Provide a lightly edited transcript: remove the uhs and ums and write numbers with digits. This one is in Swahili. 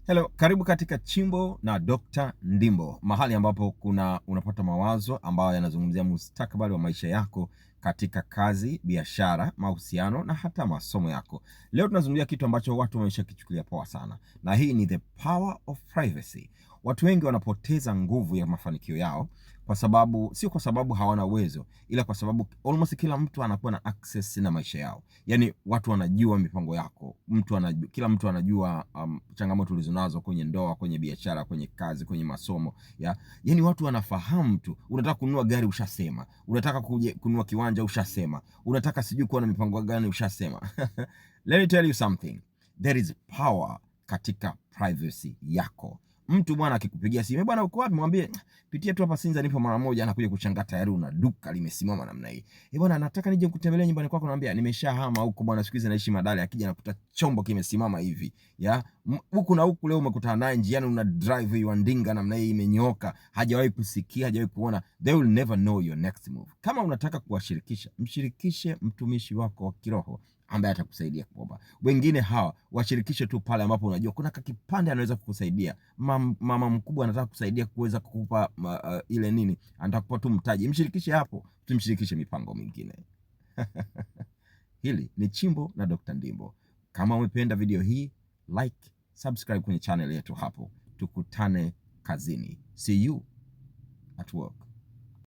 Hello, karibu katika Chimbo na Dr. Ndimbo, mahali ambapo kuna unapata mawazo ambayo yanazungumzia mustakabali wa maisha yako katika kazi, biashara, mahusiano na hata masomo yako. Leo tunazungumzia kitu ambacho watu wameshakichukulia poa sana, na hii ni the power of privacy. Watu wengi wanapoteza nguvu ya mafanikio yao kwa sababu, sio kwa sababu hawana uwezo, ila kwa sababu almost kila mtu anakuwa na access na maisha yao. Yani watu wanajua mipango yako, mtu anajua, kila mtu anajua changamoto ulizonazo kwenye ndoa, kwenye biashara, kwenye kazi, kwenye masomo ya. Yani watu wanafahamu tu. Unataka kununua gari ushasema, unataka kununua kiwanja ushasema, unataka sijui kuwa na mipango gani ushasema. Let me tell you something, there is power katika privacy yako. Mtu bwana akikupigia simu, bwana uko wapi? Mwambie pitia tu hapa Sinza, nipo mara moja. Anakuja kushangaa tayari una duka limesimama namna hii. Eh bwana, nataka nije kutembelee nyumbani kwako. Naambia nimeshahama huko bwana, siku hizi naishi Madale. Akija nakuta chombo kimesimama hivi ya huku na huku. Leo umekutana naye njiani, una drive hiyo ndinga namna hii imenyoka, hajawahi kusikia, hajawahi kuona. They will never know your next move. Kama unataka kuwashirikisha, mshirikishe mtumishi wako wa kiroho ambaye atakusaidia kuomba. Wengine hawa washirikishe tu pale ambapo unajua kuna kakipande anaweza kukusaidia. Mama mkubwa anataka kusaidia kuweza kukupa ile nini, anataka kukupa tu mtaji, mshirikishe hapo, tumshirikishe mipango mingine. Hili ni Chimbo na Dr. Ndimbo. Kama umependa video hii, like, subscribe kwenye channel yetu hapo. Tukutane kazini. See you at work.